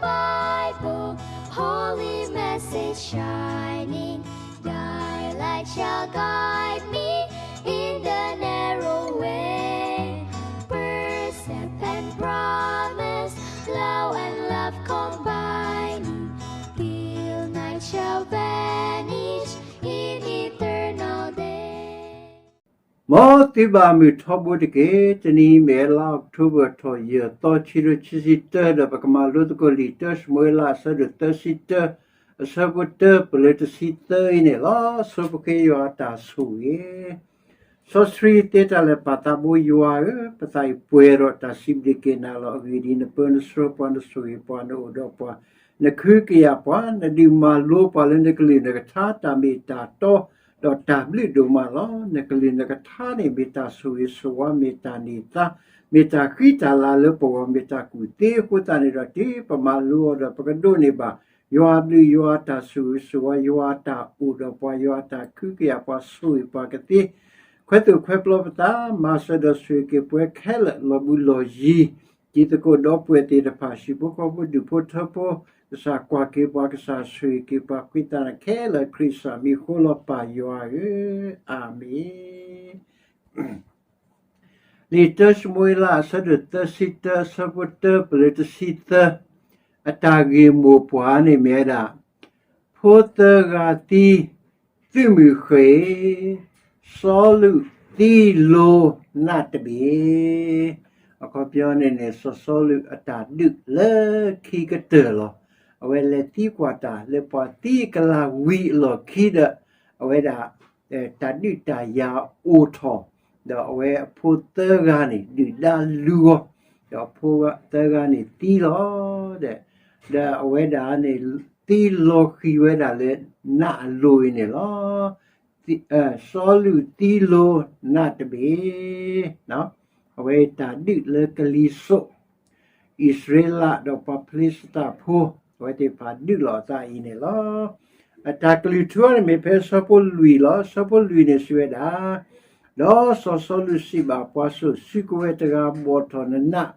Bible, holy message shining, thy light shall guide me in the narrow way. Precept and promise, law and love combining, till night shall vanish in eternal day. မ်သုဘၣ်မုာ်ထီဘိတက့ၢ်. တနံၤအံၤမ့ၢ်လါအီးကထိဘၢၣ် ထီၣ်ယဲၢ်သီ ခံကထိခံဆံတၢ ဒီးပကမၤလိသကိးလံာ်တၢၡမူၤအ့လး အဆၢဒိၣ်သၢဆံတၢ, အဆၢဖိတၢ ပလၢတဆံသၢအံၤန့ၣ်လီၤ. ဆိပဃ့ယွၤအတၢ်ဆိၣ်ဂ့ၤ စီဆှံသ့တၢ်လၢာ်ပာ်သးဘိယွၤဧၢ, ပသးအံၤပှဲၤဒီးတၢ်စံးဘျုးက့ၤနၤလီၤ. အဂ့ၢ်ဒ်အံၤ, နပၢနဆှၢပှၤ, နဆိၣ်ဂ့ၤပှၤ, နအိၣ်ဒီးပှၤ, နခုကယာ်ပှၤ, နဒုးမၤလိပှၤလၢနကလုၢ်နကထါ, တၢ်မ့ၢ်တၢ်တီ ဒီးတၢ်ဘျုးဒိၣ်မးလီၤ. နကလုၢ်နကထါန့ၣ် မ့ၢ်တၢ်ဆိၣ်ဂ့ၤဆိၣ်ဝါ, မ့ၢ်တၢ်န့ၢ်သါ, မ့ၢ်တၢ်ဃံတၢ်လၤလၢပဂီၢ်, မ့ၢ်တၢ်ကူၣ်သ့. အဃိသတးန့ၣ်ဒီး တုၤပမၤလိအီၤဒီး ပကဒိးန့ၢ်ဘၣ် ယွၤအဘျုး, ယွၤအတၢ်ဆိၣ်ဂ့ၤဆိၣ်ဝါ, ယွၤအတၢ်အိၣ်ဒီးပှၤ, ယွၤအတၢ်ခုကယာ်ပှၤ, ဆိၣ်ဂ့ၤပှၤကသ့, ခွဲးသိၣ်ခွဲးပျီပသး, မၤစၢၤဒီးဆိၣ်ဂ့ၤက့ၤပှၤခဲလၢာ်, လီၤဘှံးလီၤယံၤ, တံၤသကိးဒီပုၢ်ဝဲၢ်သ့ၣ်တဖၣ်, ဟံၣ်ဖိဃီဖိ, ဒူၣ်ဖိထၢဖိ, ကစၢ်ကွၢ်က့ၤပှၤ, ကစၢ်ဆိၣ်ဂ့ၤက့ၤပှၤ, ဃ့တၢ်ခဲလၢာ်ခရံာ်စၢ်မံၤအဃိလီၤ. ပၢ်ယွၤဧၢ, အၤမ့ၣ်. လံာ်တၢၡမူၤအ့လး အဆၢဒိၣ်သၢဆံတၢ, အဆၢဖိတၢ ပလၢတဆံသၢ, အတၢ်ဂ့ၢ်မိၢ်ပှၢ်န့ၣ်မ့ၢ်ဝဲဒၣ်, ဖိသၢဂၤသံ သုးမုၢ်ဃ့ၢ်, စီၤစီလူးသံလိနးတဘ့ၣ်. အခီပညီန့ၣ်န့ၣ် စီၤစီလူးအတၢ်ဒုးလၢခံကတၢၢ်လီၤ. အဝဲလဲၤသံကွၢ်တၢ်လၢပှၤသံအကလၢ်ဝံၤအလီၢ်ခံဒီး အဝဲဒၣ် တၢ်ဒုးတၢ်ယၤအိၣ်ထီၣ်, ဒီးအဝဲအဖိသၢဂၤန့ၣ် ဒုၣ်ဒါလူၤအီၤ, ဒီးအဖိသၢဂၤန့ၣ်သံလီၤ. ဒီးအဝဲဒၣ်န့ၣ် သံလီၤဃံၤဝဲဒၣ်လၢနးအလိၤအံၤန့ၣ်လီၤ. စီၤစီလူးသံလိနးတဘ့ၣ်, အဝဲတၢ်ဒုးလၢကလံၤစိး အံၣ်စရ့လးဒီးပှၤဖလံးစတံဖိ အဝဲသ့ၣ်တဖၣ်ဒုးလိာ်အသးအံၤန့ၣ်လီၤ. အတၢ်ကလုၢ်ထူန့ၣ်မ့ၢ်ဖဲဆၢဖိလွံၢ်လီၤ. ဆၢဖိလွံၢ်န့ၣ်စံးဝဲဒၣ်, ဒီးစီၤစီလူးစံးဘၣ်ပှၤစိာ်စုကဝဲၤတဂၤ ဘီၣ်ထီၣ်နနး,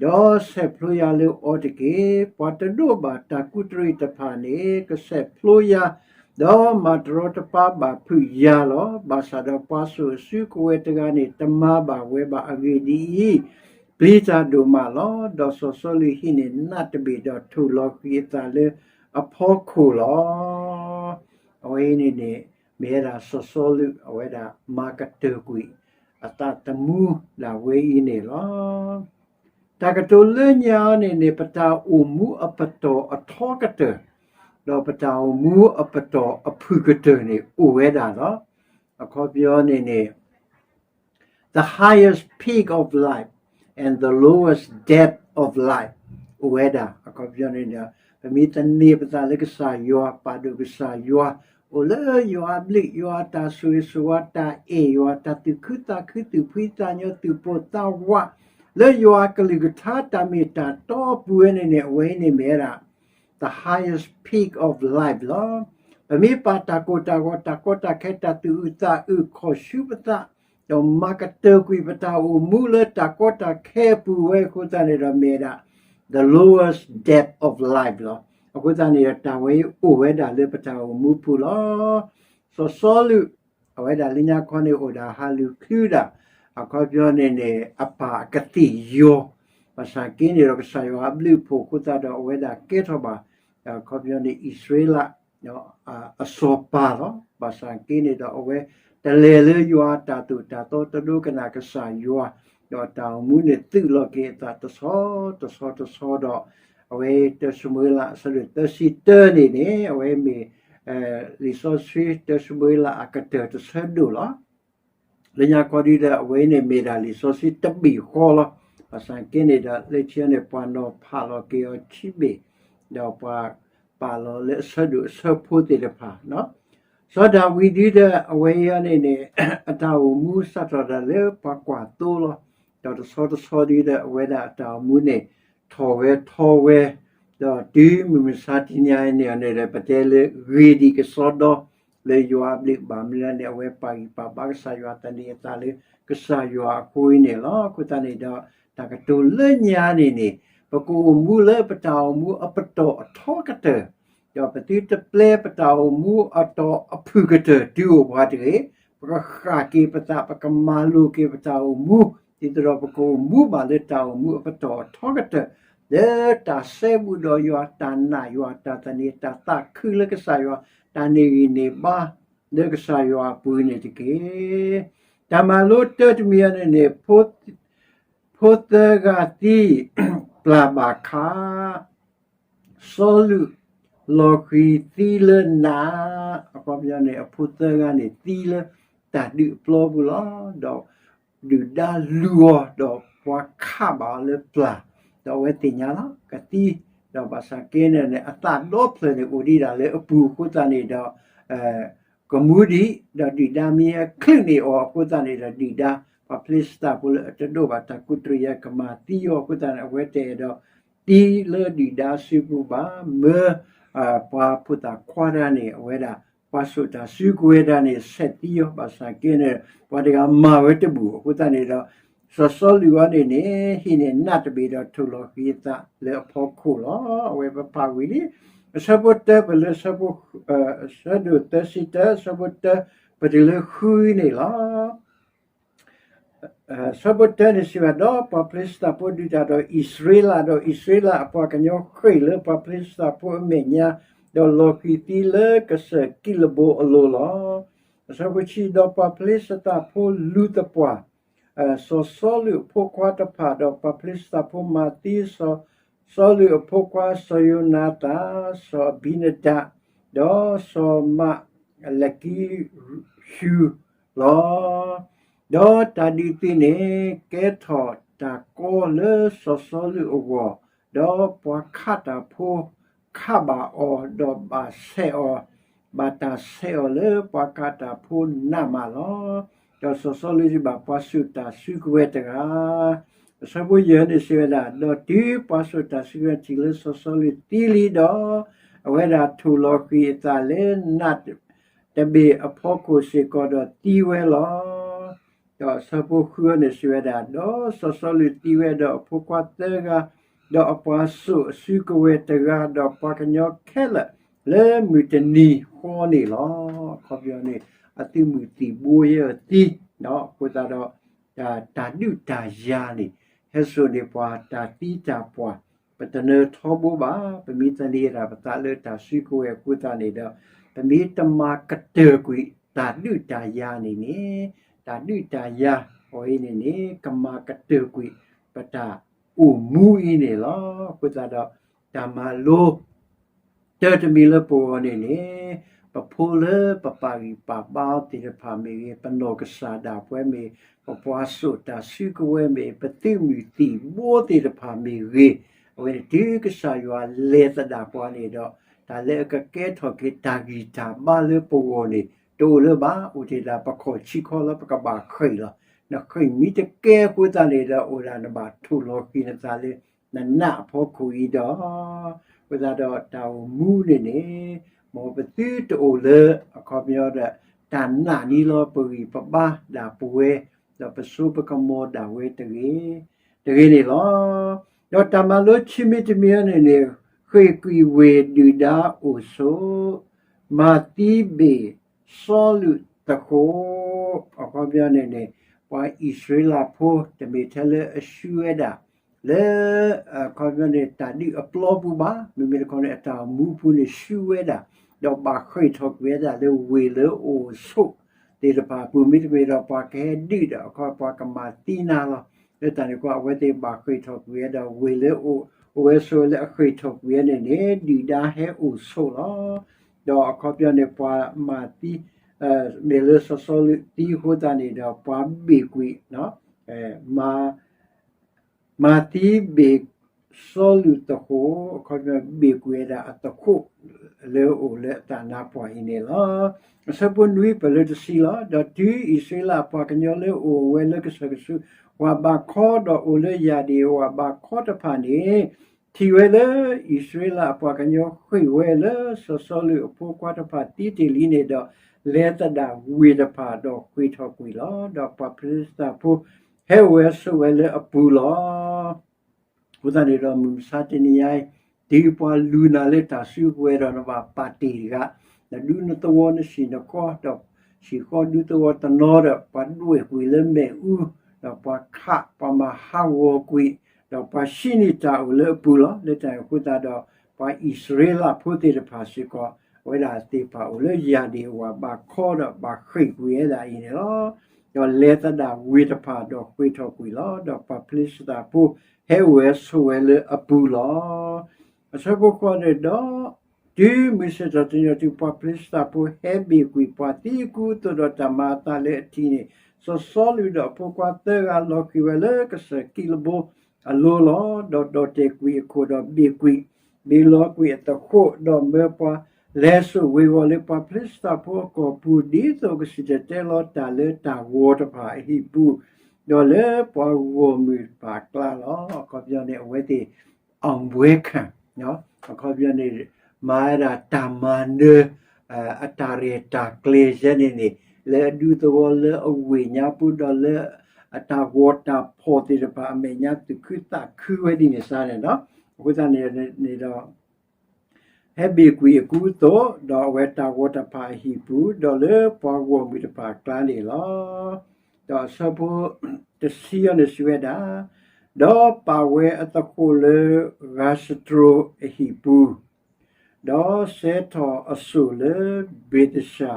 ဒီးဆဲးဖျိယၤလၢအီၤတက့ၢ်. ပှၤတဒိးဘၣ်တၢ်ကူးတရံးတဖၣ်န့ၣ် ကဆဲးဖျိယၤ, ဒီးမၤတရီတပါဘၣ်ဖုးယၤလီၤ. ဘၣ်ဆၣ်ဒီးပှၤစိာ်အစုကဝဲၤတဂၤန့ၣ် တမၤဘၣ်ဝဲဘၣ်. အဂ့ၢ်ဒ်အံၤ, ပျံၤတၢ်ဒိၣ်မးလီၤ. ဒီးစီၤစီလူးဟံးန့ၢ်နးတဘ့ၣ် ဒီးထိၣ်လီၤဃံၤအသးလၢအဖီခိၣ်လီၤ. အဝဲအံၤန့ၣ်န့ၣ် မ့ၢ်ဝဲဒၣ်စီၤစီလူး အဝဲဒၣ်မၤကတၢၢ်ကွံာ်အသးသမူဒၣ်ဝဲအံၤန့ၣ်လီၤ. တၢ်ကတိၤလၢညါအံၤန့ၣ်န့ၣ် ပတၢ်အိၣ်မူအပတီၢ်အထီကတၢၢ် ဒီးပတၢ်အိၣ်မူအပတီၢ်အဖုၣ်ကတၢၢ်န့ၣ် အိၣ်ဝဲဒၣ်လီၤ. အခီပညီန့ၣ်န့ၣ် the highest peak of life and the lowest depth of life အိၣ်ဝဲဒၣ်. အခီပညီန့ၣ်ဒီး ပမ့ၢ်သန့ၤပသးလၢကစၢ်ယွၤ, ပာ်ဒိၣ်ကစၢ်ယွၤ, အိၣ်လၢယွၤအဘျုး, ယွၤအတၢ်ဆိၣ်ဂ့ၤဆိၣ်ဝါ, တၢ်အဲၣ်ယွၤ, တၢ်သူၣ်ခုသးခု, သူၣ်ဖှံသးညီ, သူၣ်ပိၢ်သးဝး, လၢယွၤအကလုၢ်ကထါတၢ်မ့ၢ်တၢ်တီအပူၤဝဲန့ၣ်န့ၣ် အဝဲအံၤန့ၣ်မ့ၢ်ဝဲဒၣ် the highest peak of life လီၤ. ပမ့ၢ်ပာ်တၢ်ကိၢ်တၢ်ဂီၤ, တၢ်ကီတၢ်ခဲ, တၢ်သူၣ်အုးသးအုး, ခီၣ်ဆူပသး, ဒီးမၤကတၢၢ်ကွံာ်ပတၢ်အိၣ်မူလၢတၢ်ကီတၢ်ခဲအပူၤဝဲအဃိသတးန့ၣ်ဒီး မ့ၢ်ဝဲဒၣ် the lowest depth of life လီၤ. အဃိသတးန့ၣ်ဒီး တၢ်ဝဲအံၤအိၣ်ဝဲဒၣ်လၢပတၢ်အိၣ်မူပူၤလီၤ. စီၤစီလူး အဝဲဒၣ်လၢညါခီန့ၣ် အိၣ်ဒၣ်ဟးလူၤချုးဒၣ်, အခီပညီန့ၣ်န့ၣ် အပၢ်အကသ့ၣ်ယီၤ, ဘၣ်ဆၣ်က့န့ၣ်ဒီး ကစၢ်ယွၤအဘျုးအဖှိၣ်အဃိသတးဒီး အဝဲဒၣ်ကဲထီၣ်ဘၣ် အခီပညီန့ၣ် အံၣ်စရ့လး အစီၤပၤလီၤ. ဘၣ်ဆၣ်က့န့ၣ်ဒီး အဝဲတလဲၤလၢယွၤအတၢ်သိၣ်တၢ်သီ တဒိကနၣ်ကစၢ်ယွၤ, ဒီးတၢ်အိၣ်မူန့ၣ်သုးလီၤက့ၤအသးတဆီတဆီတဆီဒီး အဝဲတၢၡမူၤအ့လး အဆၢဒိၣ်သၢဆံတၢန့ၣ်န့ၣ် အဝဲမ့ၢ် လံာ်စီဆှံ တၢၡမူၤအ့လး အကတၢၢ်တဆၢဒိၣ်လီၤ. လၢညါခီဒ်ဒီး အဝဲန့ၣ်မ့ၢ်ဒၣ်လံာ်စီဆှံတဘ့ၣ်ဃီလီၤ. ဘၣ်ဆၣ်က့န့ၣ်ဒီး လၢခံန့ၣ် ပှၤနီၤဖးလီၤက့ၤအီၤခံဘ့ၣ်, ဒီးပှၤပာ်လီၤလၢအဆၢဒိၣ်အဆၢဖိသ့ၣ်တဖၣ် စီၤဒၤဝံးဒ်ဒီး အဝဲအံၤန့ၣ်န့ၣ် အတၢ်အိၣ်မူစးထီၣ်ဒၣ်လၢပှၤကွၢ်သိလီၤ. ဒီးတဆီတဆီဒ်ဒီး အဝဲဒၣ်အတၢ်အိၣ်မူန့ၣ် ထီၣ်ဝဲထီဝဲ, ဒီးတုၤမုၢ်မဆါတနံၤအံၤန့ၣ်န့ၣ်ဒီး ပတဲလၢဂ့ၤဒံးကစီဒီ လၢယွၤအဘျုးဘၣ်မနုၤလဲၣ်န့ၣ် အဝဲပာ်ဂံၢ်ပာ်ဘါကစၢ်ယွၤ သန့ၤအသးလၢကစၢ်ယွၤအဃိအံၤန့ၣ်လီၤ. အဃိသတးန့ၣ်ဒီး တၢ်ကတိၤလၢညါန့ၣ်န့ၣ် ပကအိၣ်မူလၢပတၢ်အိၣ်မူအပတီၢ်အထီကတၢၢ်, ဒီးပသုတပျဲပတၢ်အိၣ်မူအတီၢ်အဖုၣ်ကတၢၢ်တုၤအိၣ်ပှၤတဂ့ၤ. ပကဃၣ်က့ၤပသး, ပကမၤလိာ်က့ၤပတၢ်အိၣ်မူ, ဒ်သိးဒီးပကအိၣ်မူဘၣ်လၢတၢ်အိၣ်မူအပတီၢ်အထီကတၢၢ်, လၢတၢ်စဲဘူးဒီးယွၤ, တၢ်နာ်ယွၤ, တၢ်သန့ၤ, တၢ်သးခုလၢကစၢ်ယွၤ, တၢ်န့ၢ်ဂံၢ်န့ၢ်ဘါလၢကစၢ်ယွၤအပူၤန့ၣ်တက့ၢ်. တၢ်မၤလိတၢတမံၤအံၤန့ၣ်န့ၣ်, ဖိသၢဂၤသံ, ပျၢ်ဘၣ်ခး, စီၤစီလူးလီၤဃံၤသံလၢနး, အခီပညီန့ၣ် အဖိသၢဂၤန့ၣ် သံလၢတၢ်ဒုးအပျီပူၤလီၤ. ဒီးဒုၣ်ဒါလူၤအီၤ, ဒီးပှၤခးဘၣ်အီၤလၢပျၢ်, ဒီးအဝဲသ့ၣ်ညါလီၤ ကသံ, ဒီးဘၣ်ဆၣ်က့န့ၣ်န့ၣ် အသးဒီဖျၢၣ်န့ၣ် အိၣ်ဒံးဒၣ်လၢအပူၤအဃိသတးန့ၣ်ဒီး ကမူဒံး, ဒီးဒုၣ်ဒါမ့ၢ်ဟဲချုးန့ၢ်အီၤအဃိသတးန့ၣ်ဒီး ဒုၣ်ဒါ ပှၤဖလ့ၡသးဖိလၢအတဒိးဘၣ်တၢ်ကူးတရံးအံၤ ကမၤသံအီၤအဃိသတးန့ၣ် အဝဲတအဲၣ်ဒိးသံလၢဒုၣ်ဒါစုပူၤဘၣ်. မၢ ပှၤဖိသၣ်ခွါတဂၤန့ၣ် အဝဲဒၣ် ပှၤစိာ်တၢ်စုကဝဲၤတဂၤန့ၣ် ဆဲးသံအီၤ, ဘၣ်ဆၣ်က့န့ၣ် ပှၤတဂၤမၤဝဲတဘူၣ်အဃိသတးန့ၣ်ဒီး စီၤစီလူးအံၤန့ၣ်န့ၣ် ဟံးန့ၢ်နးတဘ့ၣ်ဒီးထိၣ်လီၤဃံၤအသးလၢအဖီခိၣ်လီၤ. အဝဲပဖးဝံၤလံ အဆၢဖိတၢ ပလၢ ဆၢဒိၣ်သၢဆံတၢ အဆၢဖိတၢ ပတုၤလၢဃုန့ၣ်လီၤ. ဆၢဖိတၢန့ၣ်စံးဘၣ်, ဒီးပှၤဖလ့ၡသးဖိဒုးတၢ်ဒီးအံၣ်စရ့လး, ဒီးအံၣ်စရ့လးအပှၤကညီဃ့ၢ်လၢပှၤဖလ့ၡသးဖိအမဲာ်ညါ, ဒီးလီၤဃံၤသံလၢကစၢၢ်ကံးလဘိအလိၤလီၤ. အဆၢဖိခံ, ဒီးပှၤဖလ့ၡသးဖိလူၤသပှၢ် စီၤစီလူးအဖိခွါတဖၣ်, ဒီးပှၤဖလ့ၡသးဖိမၤသံစီၤစီလူးအဖိခွါ စီၤယိၤနၤသၣ်, စီၤအဘံနဒး, ဒီးစီၤမးလကံၡူလီၤ. ဒီးတၢ်ဒုးသုးန့ၣ် ကဲထီၣ်တၢ်ကီလၢစီၤစီလူးအဂီၢ်, ဒီးပှၤခးတၢ်ဖိခးဘၣ်အီၤ, ဒီးဘၣ်ဆဲးအီၤ, ဘၣ်တၢ်ဆဲးအီၤလၢပှၤခးတၢ်ဖိနးမးလီၤ. ဒီးစီၤစီလူးစံးဘၣ်ပှၤစိာ်တၢ်စုကဝဲၤတဂၤ, အဆၢဖိယဲၢ်န့ၣ်စံးဝဲဒၣ်, ဒီးတုၤပှၤစိာ်တၢ်စုကဝဲၤထံၣ်လၢစီၤစီလူးသံလံဒီး, အဝဲဒၣ်ထိၣ်လီၤဃံၤအသးလၢနးတဘ့ၣ်အဖီခိၣ်စ့ၢ်ကီးဒီးသံဝဲလီၤ. ဒီးအဆၢဖိဃုန့ၣ်စံးဝဲဒၣ်, ဒီးစီၤစီလူးသံဝဲဒီးအဖိခွါသၢဂၤ, ဒီးအပှၤစိာ်အစုကဝဲၤတဂၤ, ဒီးပှၤကညီခဲလၢာ်လၢမုၢ်တနံၤဃီန့ၣ်လီၤ. အခီပညီန့ၣ် အသုးမုၢ်သံၣ်ဘိယဲၢ်အသံ, အဃိသတးဒီး တၢ်ဒုးတၢ်ယၤန့ၣ် ဟဲစိာ်န့ၢ်ပှၤတၢ်သံတၢ်ပှၢ်, ပတနၢၤထီဘိဘၣ်, ပမ့ၢ်သန့ၤဒၣ်ပသးလၢတၢ်စုကဝဲၤအဃိသတးန့ၣ်ဒီး, ပမ့ၢ်တမၤကတၢၢ်ကွံာ်တၢ်ဒုးတၢ်ယၤန့ၣ်န့ၣ်, တၢ်ဒုးတၢ်ယၤအံၤန့ၣ်န့ၣ် ကမၤကတၢၢ်ကွံာ်ပတၢ်အိၣ်မူအံၤန့ၣ်လီၤ. အဃိသတးဒီး တၢ်မၤလိ တၢတမံၤလၢပဂီၢ်န့ၣ်န့ၣ်, ပဖိလၢပပာ်ဂံၢ်ပာ်ဘါအီၤသ့ၣ်တဖၣ်မ့ၢ်ဂ့ၤ, ပနီၢ်ကစၢ်ဒၣ်ပဝဲမ့ၢ်, ပပှၤစိာ်တၢ်စုကဝဲၤမ့ၢ်, ပသုးမုၢ်သံၣ်ဘိသ့ၣ်တဖၣ်မ့ၢ်ဂ့ၤ, အဝဲန့ၣ်တုၤကစၢ်ယွၤလဲၤသဒၣ်ပှၤန့ၣ်ဒီး, တၢ်လၢအကကဲထီၣ်က့ၤတၢ်ဂံၢ်တၢ်ဘါလၢပဂီၢ်န့ၣ် တအိၣ်လၢၤဘၣ်, အိၣ်တ့ၢ်ဒၣ်ပခီၣ်ဆံခီလၢပကဘၣ်ဃ့ၢ်လီၤ. နဃ့ၢ်မ့ၢ်တကဲအဃိသတးန့ၣ်ဒီး အိၣ်ဒၣ်နဘၣ်ထိၣ်လီၤဃံၤနသးလၢ နနးအဖီခိၣ်အံၤဒီး, အဃိသတးဒီးတၢ်အိၣ်မူန့ၣ်န့ၣ်, မ်ပသုတအိၣ်လၢ အခီပညီဒီး တၢ်နာ်န့ၣ်လီၤ. ပဂံၢ်ပဘါဒၣ်ပဝဲ, ဒီးပစိပကမီၤဒၣ်ဝဲတဂ့ၤ, တဂ့ၤန့ၣ်လီၤ. ဒီးတၢ်မၤလိခံမံၤတမံၤအံၤန့ၣ်န့ၣ်, ဃ့ၢ်ကွံာ်ဝ့ၢ်ဒုၣ်ဒါအိၣ်ဆိး, မၤသံဘ့ၣ်စီလူးသဃိး, အခီပညီန့ၣ်န့ၣ်, ပှၤအံၣ်စရ့လးဖိ တမ့ၢ်ထဲလၢအဆူၣ်ဝဲဒၣ် လၢ အခီပညီန့ၣ် တၢ်ဒုးအပျီပူၤဘၣ်, မ့မ့ၢ်တခီန့ၣ် အတၢ်အိၣ်မူအပူၤန့ၣ်ဆူၣ်ဝဲဒၣ်, ဒီးဘၣ်ဃ့ၢ်ထီၣ်ကွံာ်ဝဲဒၣ်လၢဝ့ၢ်လၢအိၣ်ဆိးသ့ၣ်တဖၣ်အပူၤ, မ့တမ့ၢ်ဒီးပှၤကဟဲဒုးဒီး အခီပညီပှၤကမၤသံနၤလီၤ. လၢတၢ်န့ၣ်အဃိ အဝဲသ့ၣ်ဘၣ်ဃ့ၢ်ထီၣ်ကွံာ်ဝဲဒီးဝ့ၢ်လၢအိၣ်, အိၣ်ဝဲဆိးဝဲလၢအဃ့ၢ်ထီၣ်ကွံာ်ဝဲန့ၣ်န့ၣ် ဒုၣ်ဒါဟဲအိၣ်ဆိးလီၤ. ဒီးအခီပညီန့ၣ် ပှၤမၤသံ, မ့ၢ်လၢစီၤစီလူးသံအဃိသတးန့ၣ်ဒီး ပှၤဘ့ၣ်ကွံာ် မၤ မၤသံဘ့ၣ်စီလူးသဃိး, အခီပညီဘ့ၣ်ကွံာ်ဝဲဒၣ်အသဃိး လၢအအိၣ်လၢအသးနါပှၢ်အံၤန့ၣ်လီၤ. အဆၢဖိနွံ ပလၢတဆံလီၤ. ဒီးတုၤအံၣ်စရ့လးအပှၤကညီလၢအအိၣ်ဝဲလၢကစၢၢ်ကဆူး ဝၢ်ဘးခီ ဒီးအိၣ်လၢယၢ်ဒံၣ်အဝၢ်ဘးခီတဖၣ်န့ၣ်, ထံၣ်ဝဲလၢအံၣ်စရ့လးအပှၤကညီဃ့ၢ်ဝဲလၢ စီၤစီလူးအဖိခွါတဖၣ်သံတ့ၢ်လံန့ၣ်ဒီး, လဲၤသဒၣ်ဝ့ၢ်တဖၣ်ဒီးဃ့ၢ်ထီၣ်ကွံာ်လီၤ. ဒီးပှၤဖလ့ၡသးဖိဟဲအိၣ်ဝဲဆိးဝဲလၢအပူၤလီၤ. အဃိသတးန့ၣ်ဒီး မုၢ်မဆါတနံၤညါအံၤ, တုၤပှၤလူၤနၤလၢတၢ်စုကဝဲၤဒီး နဘၣ်ပာ်တ့ၢ်တဂၤ, နဒူနသဝီနဆံၣ်နဃီ, ဒီးဟံၣ်ဃီဒူသဝီတနီၤဒီး ပှၤဒွဲၣ်ကွံာ်လၢမ့ၣ်အူ, ဒီးပှၤခး, ပှၤမၤဟးဂီၤကွံာ်, ဒီးပှၤဟံးန့ၢ်တၢ်အိၣ်လၢအပူၤလီၤ. လၢတၢ်န့ၣ်အဃိသတးဒီး ပှၤအံၣ်စရ့လးဖိသ့ၣ်တဖၣ်စ့ၢ်ကီး, အဝဲဒၣ်သ့ၣ်တဖၣ်အိၣ်လၢယၢ်ဒ့ၣ်အဝၤ ဘၣ်ခီဒီးဘၣ်ဃ့ၢ်ကွံာ်ဝဲဒၣ်အံၤန့ၣ်လီၤ. ဒီးလဲၤသဒၣ်ဝ့ၢ်တဖၣ်ဒီးဃ့ၢ်ထီၣ်ကွံာ်လီၤ. ဒီးပှၤဖလ့ၡသးဖိဟဲအိၣ်ဝဲဆိးဝဲလၢအပူၤလီၤ. အဆၢဖိဃိးန့ၣ်ဒီး, တုၤမုၢ်ဆ့ၣ်ထီၣ်တနံၤအံၤ တုၤပှၤဖလ့ၡသးဖိဟဲဘ့ၣ်ကွံာ်ပှၤသံအကူအသိး ဒီးတၢ်မၤအသးလၢအထံးန့ၣ်, စီၤစီလူးဒီးအဖိခွါသၢဂၤလီၤဃံၤဝဲလၢကစၢၢ်ကံးလဘိအလိၤလီၤ. ဒီးဒီၣ်တဲာ်ကွံာ်အခိၣ်ဒီးဘ့ၣ်ကွံာ်, ဘ့ၣ်လီၤကွံာ်အသဃိး, ဒီးမၢပှၤလဲၤစိာ်ဝ့ၤဝီၤလၢပှၤဖလ့ၡသးဖိအကီၢ်ပူၤ, ဒ်သိးကစံၣ်တဲၤတဲလီၤတၢ်လၢတၢ်ဂီၤတဖၣ်အဟံၣ်ပူၤ, ဒီးလၢပှၤဂီၢ်မုၢ်တဖၣ်အကျါလီၤ. အခီပညီန့ၣ် အဝဲသ့ၣ် အောင်ပွဲခံ, အခီပညီန့ၣ် မၤဝဲဒၣ်တၢ်မၤနၢၤ အတၢ်ရဲၣ်တၢ်ကျဲၤယဲန့ၣ်န့ၣ်, လၢအဒူသဝီလၢအဝ့ၢ်ညါပူၤ ဒီးလၢအတၢ်ဂီၤတၢ်ဖီၣ်သ့ၣ်တဖၣ်အမဲာ်ညါ သူၣ်ခုသးခုဝဲဒ်န့ၣ်စ့ၢ်န့ၣ်လီၤ. အဃိသတးန့ၣ်ဒီး ဟဲဘ့ၣ်ကွံာ်အကူအသိး, ဒီးအဝဲတၢ်ဂီၤတဖၣ်အဟံၣ်ပူၤ, ဒီးလၢပှၤဂီၢ်မုၢ်တဖၣ်အကျါန့ၣ်လီၤ. ဒီးအဆၢဖိတဆံအံၤန့ၣ်စံးဝဲဒၣ်, ဒီးပာ်ဝဲအသဃိးလၢဂၤစတြိၤအဟံၣ်ပူၤ, ဒီးစဲထီၣ်အစိၣ်လၢဘ့ၤသၡၤ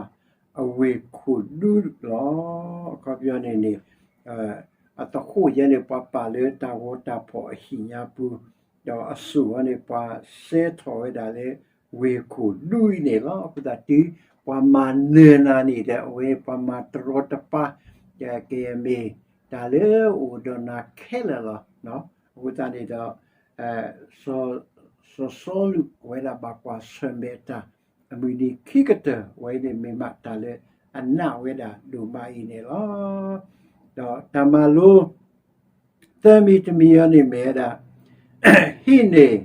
အဝ့ၢ်ခိၣ်ဒူလီၤ. အခီပညီန့ၣ်န့ၣ် အသဃိးယဲန့ၣ် ပှၤပာ်လၢတၢ်ဂီၤတၢ်ဖီၣ်အဟံၣ်ညါပူၤ, ဒီးအစိၣ်အံၤန့ၣ် ပှၤစဲထီၣ်ဝဲဒၣ်လၢဝ့ၢ်ခိၣ်ဒူအံၤန့ၣ်လီၤ. အဃိသတးတုၤပှၤမၤနၢၤနၤန့ၣ်ဒီး အဝဲပှၤမၤတရီတပါ, ကဲမ့ၢ်တၢ်လၢအအိၣ်ဒီးနၤခဲလၢာ်လီၤ. အဃိသတးန့ၣ်ဒီး စီၤစီလူးအဝဲဒၣ်ဘၣ်ကွၢ်ဆၢၣ်မဲာ်တၢ် အမုၢ်နံၤခံကတၢၢ် အဝဲန့ၣ်မ့ၢ်မးတၢ်လၢအနးဝဲဒၣ်ဒိၣ်မးအံၤန့ၣ်လီၤ. ဒီးတၢ်မၤလိ သၢမံၤတမံၤအံၤန့ၣ်မ့ၢ်ဝဲဒၣ် ဟံးန့ၢ်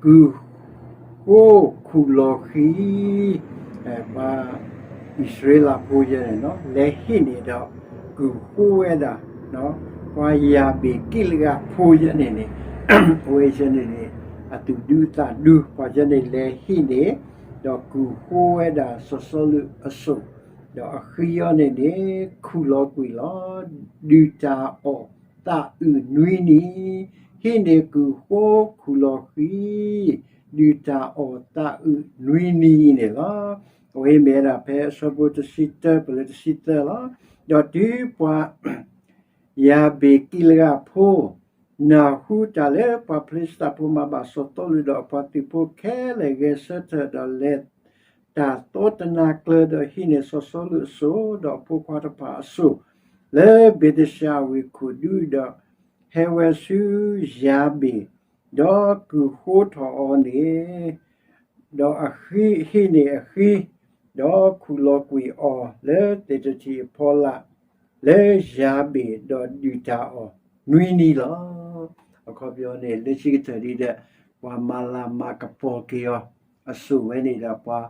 ကုၢ်ဃိခိၣ်လီၤဃံၤ, ပှၤအံၣ်စရ့လးဖိယဲန့ၣ် လဲၤဟံးန့ၢ်ဒီး ကုၢ်ဃိဝဲဒၣ် ပှၤယၢ်ဘ့ၣ်ကံလးဖိယဲန့ၣ်န့ၣ်, အဝဲယဲန့ၣ်န့ၣ် အသူၣ်ဒူသးဒူ ပှၤယဲန့ၣ်လဲၤဟံးန့ၢ် ဒီးကုၢ်ဃိဝဲဒၣ်စီၤစီလူးအစိၣ်, ဒီးအဃံအံၤန့ၣ်န့ၣ် ခူၣ်လီၤကွံာ်လီၤ. ဒုၣ်တၢ်အီၣ်သးအုးနွံနံၤ, ဟံးန့ၢ်ကုၢ်ဃိခူၣ်လီၤဃံၤ, ဒုၣ်တၢ်အီၣ်သးအုးနွံနံၤန့ၣ်လီၤ. အဝဲမ့ၢ်ဝဲဒၣ်ဖဲအဆၢဖိတဆံတၢ ပလၢတဆံသၢလီၤ. ဒီးတုၤပှၤ ယၢ်ဘ့ၣ်ကံလးဖိ နၢ်ဟူတၢ်လၢပှၤဖလ့ၡသးဖိမၤဘၣ်စီၤစီလူးဒီးအပှၤသုးဖိခဲလၢာ် ဂဲၤဆၢထၢၣ်ဒီးလဲၤတၢ်သီတနၤကျၢၤ ဒီးဟံးန့ၢ်စီၤစီလူးအစိၣ် ဒီးအဖိခွါတဖၣ်အစိၣ် လၢဘ့ၤသၡၤဝ့ၢ်ခိၣ်ဒူဒီး ဟဲဝဲဆူယၢ်ဘ့ၣ်, ဒီးကုၢ်ဃိထီၣ်အီၤန့ၣ် ဒီးအဃံ, ဟံးန့ၢ်အဃံ, ဒီးခူၣ်လီၤကွံာ်အီၤလၢသ့ၣ်တထံၣ်အဖီလာ် လၢယၢ်ဘ့ၣ်, ဒီးဒုၣ်တၢ်အီၣ်နွံနံၤလီၤ. အခီပညီန့ၣ် လၢခံကတၢၢ်ဒ်ဒီး ပှၤမၤလၤမၤကပီၤက့ၤအီၤ အစိၣ်ဝဲန့ၣ်ဒီး ပှၤ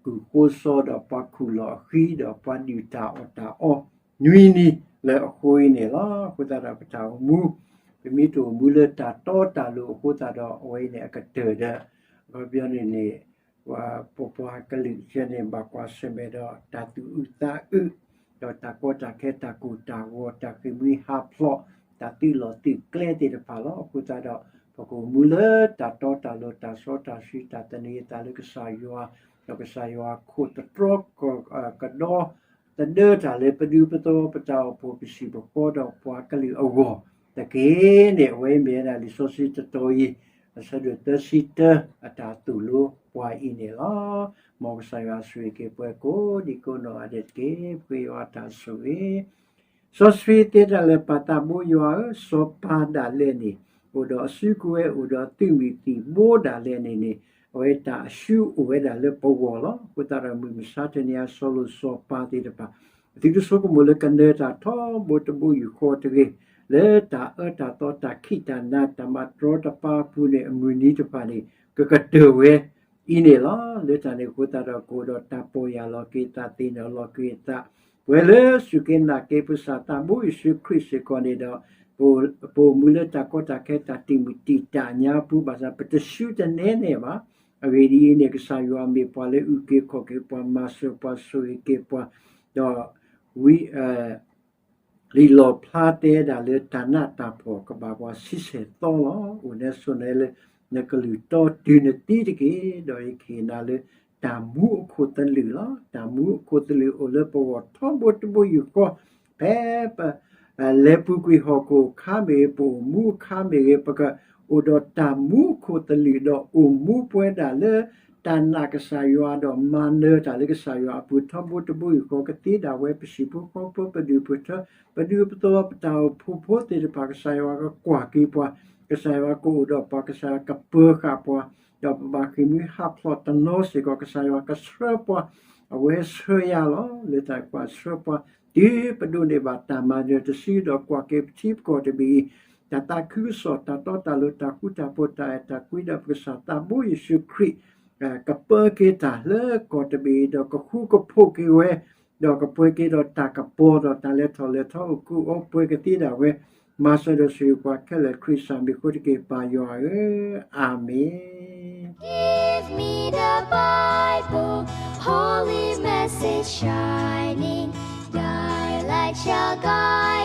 ကုၢ်ဃိစီ ဒီးပှၤခူၣ်လီၤအဃံ ဒီးပှၤဒုၣ်တၢ်အီၣ်တၢ်အီ နွံနံၤလၢအဃိအံၤန့ၣ်လီၤ. အဃိသတးဒီးပတၢ်အိၣ်မူ, ပမ့ၢ်တအိၣ်မူလၢတၢ်တီတၢ်လိၤအဃိသတးဒီး အဝဲအံၤန့ၣ်အကတၢၢ်ဒီး အခီပညီန့ၣ်န့ၣ် ပပှၤကလုာ်ယဲန့ၣ် ဘၣ်ကွၢ်ဆၢၣ်မဲာ်ဒီးတၢ်သူၣ်အုးသးအုး, ဒီးတၢ်ကီတၢ်ခဲ တၢ်ကိၢ်တၢ်ဂီၤ တၢ်ဃ့ၢ်မှံဟးဖျိး တၢ်သုးလီၢ်သုးကျဲသ့ၣ်တဖၣ်လီၤ. အဃိသတးဒီး ပကအိၣ်မူလၢတၢ်တီတၢ်လိၤ တၢ်စီတၢ်ဆှံ တၢ်သန့ၤအသးလၢကစၢ်ယွၤ, ဒီးကစၢ်ယွၤခိၣ်သတြီ ကဒီ သဒၢတၢ်လၢပဒူပသဝီ ပတၢ်အိၣ်ဖှိၣ် ပဟံၣ်ပဃီ ဒီးပှၤကလုာ်အဂီၢ်တက့ၢ်န့ၣ် အဝဲမ့ၢ်ဝဲဒၣ်လံာ်စီဆှံတတီၤအံၤ အဆၢဒိၣ်သၢဆံတၢ အတၢ်သိၣ်လိပှၤအံၤန့ၣ်လီၤ. မ်ကစၢ်ယွၤဆိၣ်ဂ့ၤက့ၤပှၤကိးဒံကိးနီၢ်ဂၤဒဲးတက့ၢ်. ပဃ့ယွၤတၢ်ဆိၣ်ဂ့ၤ စီဆှံသ့တၢ်လၢာ် ပၢ်သးဘိယွၤဧၢ, စီၤပၤဒၣ်လဲာ်န့ၣ် အိၣ်ဒီးအစုကဝဲၤ အိၣ်ဒီးသုးမုၢ်သံၣ်ဘိဒၣ်လဲာ်န့ၣ်န့ၣ် အဝဲတၢ်အစုအိၣ်ဝဲဒၣ်လၢပဂီၢ်လီၤ. အဃိသတးဒီးမုၢ်မဆါတနံၤအံၤ စီၤလိၤစီၤပၤသ့ၣ်တဖၣ် သုတဆိကမိၣ်လၢကနၢၤတၢ်ထီဘိတဘိယူၢ်ဃီတဂ့ၤ, လၢတၢ်အၢတၢ်သီ တၢ်ခံးတၢ်နၤ တၢ်မၤတရီတပါအပူၤန့ၣ် အမုၢ်နံၤတဖၣ်န့ၣ် ကကတၢၢ်ဝဲအံၤန့ၣ်လီၤ. လၢတၢ်န့ၣ်အဃိသတးဒီး ကအိၣ်ဒီးတၢ်ပီၢ်ယၢ်လီၤက့ၤသး သ့ၣ်နီၣ်လီၤက့ၤသး ပဝဲလၢစူၢ်က့ၤနာ်က့ၤပကစၢ်သးဘိယ့ၣ်ၡူးခရံာ်စ့ၢ်ကီးန့ၣ်ဒီး ပအိၣ်မူလၢတၢ်ကီတၢ်ခဲ တၢ်တံာ်မုၢ်တံာ်တာ်ညါအပူၤ ဘၣ်ဆၣ်ပတဆူတနဲန့ၣ်ဘၣ်. အဂ့ၢ်ဒ်အံၤန့ၣ် ကစၢ်ယွၤမ့ၢ်ပှၤလၢအုၣ်က့ၤခီၣ်က့ၤပှၤ, မၤစၢၤပှၤ, ဆိၣ်ဂ့ၤက့ၤပှၤ, ဒီးဝံ လံာ်လီၣ်ဖျါတဲဒၣ်လၢ တၢ်နးတၢ်ဖှီၣ်ကဘၣ်ပှၤဆံဆဲၣ်သီလီၤ. အိၣ်နဲဆိးနဲလၢ နကလုၢ်တီတုၤနသံတက့ၢ်. ဒီးယကဟ့ၣ်နၤလၢ တၢ်မူအခိၣ်သလုးလီၤ. တၢ်မူအခိၣ်သလုးအိၣ်လၢပဂီၢ်ထီဘိတဘိယူၢ်ဃီ, ဖဲပ လဲၤပူၤကွံာ်ဟီၣ်ခိၣ်အခါမ့ၢ်ဂ့ၤ, ပအိၣ်မူအခါမ့ၢ်ဂ့ၤ, ပကအိၣ်ဒီးတၢ်မူအခိၣ်သလုး ဒီးအိၣ်မူပှဲၤဒၣ်လၢ တၢ်နာ်ကစၢ်ယွၤ ဒီးမၤနၢၤတၢ်လၢကစၢ်ယွၤအပူၤထီဘိတဘိယူၢ်ဃီ ကသ့ဒၣ်ဝဲ ပဟံၣ်ဖိဃီဖိ, ပဒူၣ်ပထၢ, ပဒူပသိး, ပတၢ်အိၣ်ဖှိၣ်ဖိသ့ၣ်တဖၣ် ကစၢ်ယွၤကကွၢ်က့ၤပှၤ, ကစၢ်ယွၤကအိၣ်ဒီးပှၤ, ကစၢ်ယွၤကပၢၤဃာ်ပှၤ, ဒီးပဘၣ်ဃ့ၢ်မှံဟးဖျိးတနီၤစ့ၢ်ကီး ကစၢ်ယွၤကဆှၢပှၤ, အဝဲဆှၢယၤလီၤ. လၢတၢ်ကွၢ်ဆှၢပှၤ တုၤပဒိးန့ၢ်ဘၣ်တၢ်မၤနၢၤတစု ဒီးကွၢ်က့ၤပထံပကီၢ်တဘ့ၣ်အံၤ တၢ်သးခုကစီၣ် တၢ်တီတၢ်လိၤ တၢ်ဃူတၢ်ဖိး တၢ်အဲၣ်တၢ်ကွံ ဒီးပကစၢ်သးဘိယ့ၣ်ၡူးခရံာ် ကပၢက့ၤတၢ်လၢကီၢ်တဘ့ၣ်အံၤ ဒီးကဃူကဖိးက့ၤဝဲ, ဒီးကပှဲၤက့ၤဒီးတၢ်ကပီၤ ဒီးတၢ်လဲၤထီၣ်လဲၤထီ အိၣ်ကူအိၣ်ပှဲၤကသ့ဒၣ်ဝဲ, မၤစၢၤဒီးဆိၣ်ဂ့ၤပှၤခဲလၢာ် ခရံာ်စၢ်မံၤအဃိတက့ၢ် ပၢ်ယွၤဧၢ, အၤမ့ၣ်. Give me the Bible, holy message shining, thy light shall guide